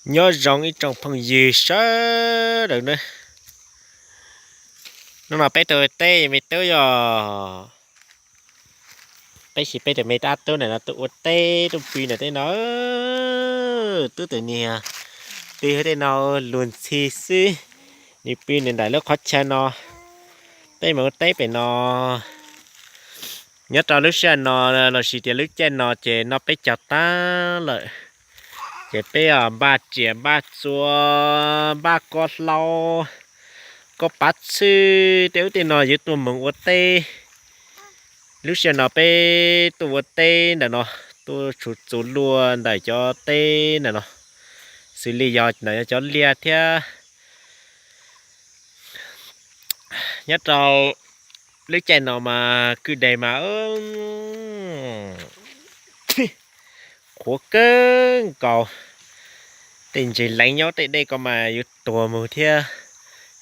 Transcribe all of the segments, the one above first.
Nyob zoo ib tsoom phooj ywg sawv daws na. Hnub no peb tuaj ua teb me tub yog, peb sis peb tus me dab tub na no tuaj ua teb tuaj pw ntawm tej no. Tub tus niag pw hauv tej no luag ntxhi xwb, nws pw nws ntawm lub qhov chaw no, peb mus ua teb pem no. Nyob rau lub sij hawm no lossis tias lub caij no ces noj peb caug tag lawm, ces peb npaj riam npaj txuas, npaj kob hlaub, kob pav txhwj tej ub tej no yuav tuaj mus ua teb. Lub sij hawm no peb tuaj ua teb ntawm no, tuaj tshuv txuas luaj ntawm cov teb ntawm no, xws li yog ntawm cov liaj thiab. Nyob rau lub caij no mas kwj deg mas qhuav kawg nkaus. Tej ntses leev nyob tej dej ko mas yuav tuag mus thiab,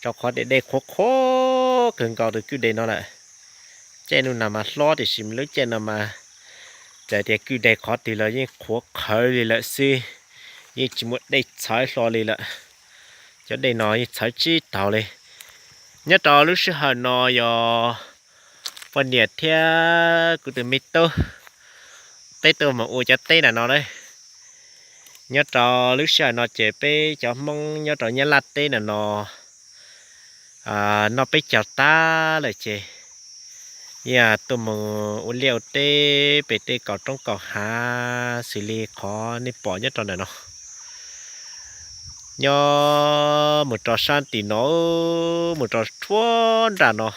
rau qhov tej dej qhuav qhuav kawg nkaus rau kwj deg no lawm. Caij ntuj no mas hlob tiam sis lub caij no mas txawm tias kwj deg qhov twg los yeej qhuav qhawv li lawm xwb, yeej tsis muaj dej txhawv hlo li lawm. Cov dej no yeej txhawv tsis taus li. Nyob rau lub sij hawm no yog poj niam thiab kuv tus me tub, peb tuaj mus ua cov teb ntawm no na. Nyob rau lub sij hawm no ces peb cov Hmoob nyob rau Nyab Laj teb ntawm no noj peb caug tag lawm ces yeej tuaj mus ua liaj ua teb pem tej kaum roob kaum hav xws li qhov nej pom nyob rau ntawm no. Nyob mus rau sab tim no, mus rau rhuav nram no,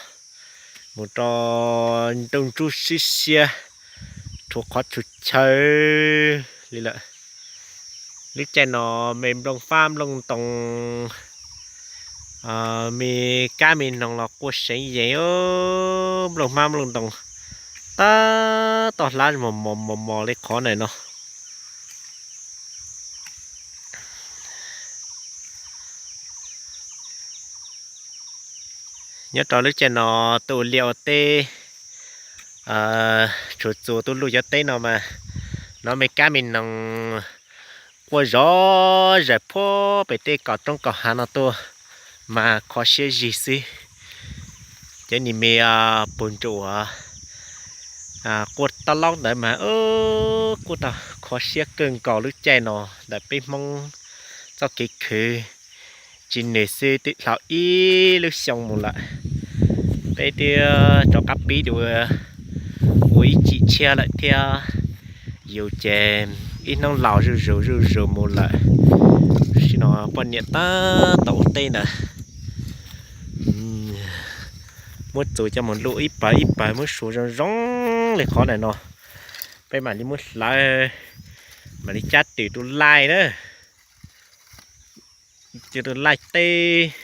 mus rau nroog ntsuj sib siab, rhuav qhov tshuv chaw li lawm. Lub caij no me nplooj fab nplooj ntoos, me kab me noog los quaj seev yees, nplooj hmab nplooj ntoos tab tom hlab mos mos mos mos li qhov ntawm no. Nyob rau lub caij no tuaj ua liaj ua teb, tshuav txuas tuaj luaj cov teb no mas, hnov me kab me noog quaj zov zawm puag pem tej kaum roob kaum hav no tuaj mas kho siab zig xwb. Cov niag me puag nraum uas quaj tob laub ntawd mas quaj tau kho siab kawg nkaus lub caij no ntawm peb Hmoob txoj kev khwv. Tsis nws xwb twb dhau ib lub xyoo mus lawm, peb twb rov qab pib dua ua ib chim tshiab lawm thiab. Yus ces ib hnub laus zuj zus zuj zus mus lawm. Tam sim no poj niam tab tom ua teb ntawd, muab txuas coj mus luaj ib pawg ib pawg, muab suav zoo zoo li qhov ntawm no. Peb mam li muab hlawv, mam li cab twm tus laij na, twm tus laij teb.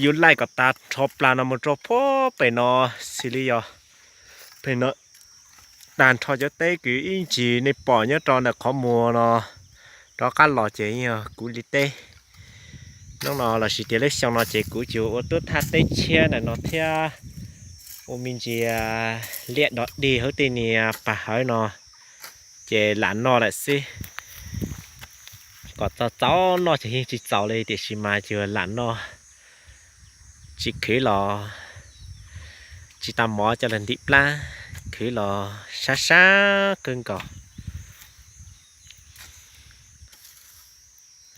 Yus laij kom tag nrho plag no mus rau puag pem no, xws li yog pem no tag nrho cov teb kwv ib ntsis nej pom nyob rau ntawm qhov muag no rov qab los ces yog kuv li teb. Hnub no lossis tias lub xyoo no ces kuv tsuas ua tuab thaj teb tshiab ntawm no thiab, ua me ntsis liaj dog dig hauv tej niag pag hawv no ces lam noj lawm xwb. Kom txaus txaus noj ces yeej tsis txaus li tiam sis mas yus lam noj, tsis khwv los tsis tau mov coj los ntim plab, khwv los sab sab kawg nkaus.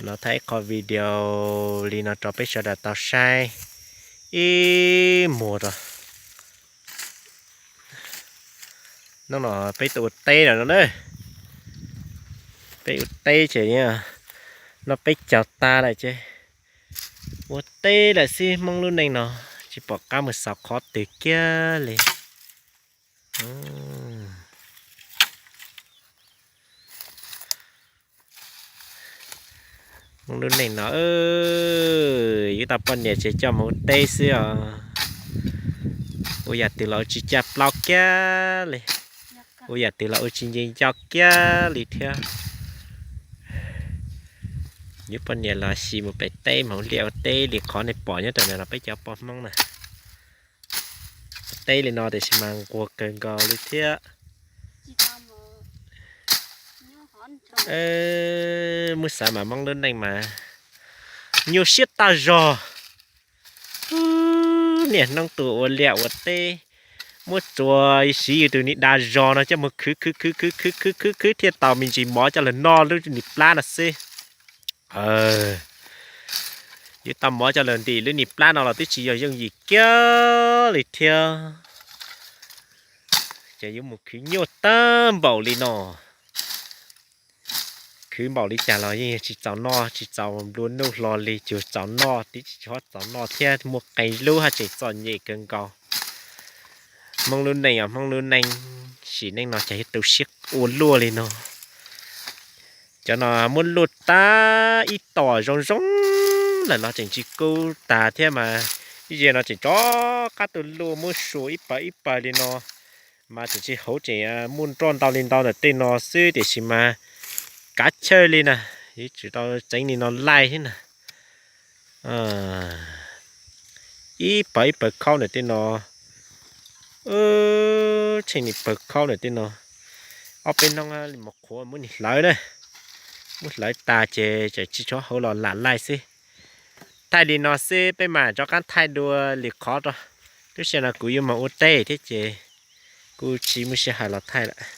Los thaij ib qho video li no rau peb sawv daws tau saib ib muag rau. Hnub no peb tuaj ua teb lawm no na. Peb ua teb ces noj peb caug tag lawm ces ua teb lawm xwb. Hmoob lub neej no tsis pom qab mus xaus qhov twg kiag li. Hmoob lub neej no, yus tau poj niam ces coj mus ua teb xwb os. Ua yam twg los ua tsis caj plaub kiag li, ua yam twg los ua tsis nce nco kiag li thiab. Yus poj niam los sis mus pem teb mus ua liaj ua teb li qhov nej pom nyob rau ntawm no peb cov poj Hmoob na. Teb li no tiam sis mas nquag kawg nkaus li thiab. Muab xav mas Hmoob lub neej mas nyuaj siab tag zog. Niaj hnub tus ua liaj ua teb, muab tsuas siv yus tus niag da zog no coj mus khwv khwv khwv khwv khwv khwv khwv khwv thiaj tau me ntsis mov coj los noj lub niag plab no xwb. Yuav tau mov coj los ntim lub niag plab no los twb tsis yog yooj yim kiag li thiab. Ces yuav mus khwv nyuaj tag npaum li no. Khwv npaum li cas los yeej tsis txaus noj, tsis txaus nplua nuj hlo li, tsuas txaus noj, twb tsis txhob txaus noj thiab, muaj qee lub haj tseem txom nyem kawg nkaus. Hmoob lub neej os, Hmoob lub neej, sim neej no cas yuav tu siab ua luaj li no. Cov no muab luaj tag ib tom zoo zoo lawm los tseem tsis kub tas thiab mas, ib zaug no tseem rov qab tuaj luaj muab sua ib pawg ib pawg li no, mas tseem tsis hauv, tseem muaj nroj ntau li ntau ntawm tej no xwb, tiam sis mas kav chawj li na, yuav tsum tau txeev li no laij thiab na. Ib pawg ib pawg khaub ntawm tej no, tsheej ni pawg khaub ntawm tej no. Ob peb hnub li mus qhuav muab nws hlawv na, muab hlawv tas ces tseem tsis tshua hauv los lam laij xwb. Thaij li no xwb peb mam rov qab thaij dua lwm qhov rau. Lub sij hawm no kuv yuav mus ua teb thiab ces kuv tsis muaj sij hawm los thaij lawm.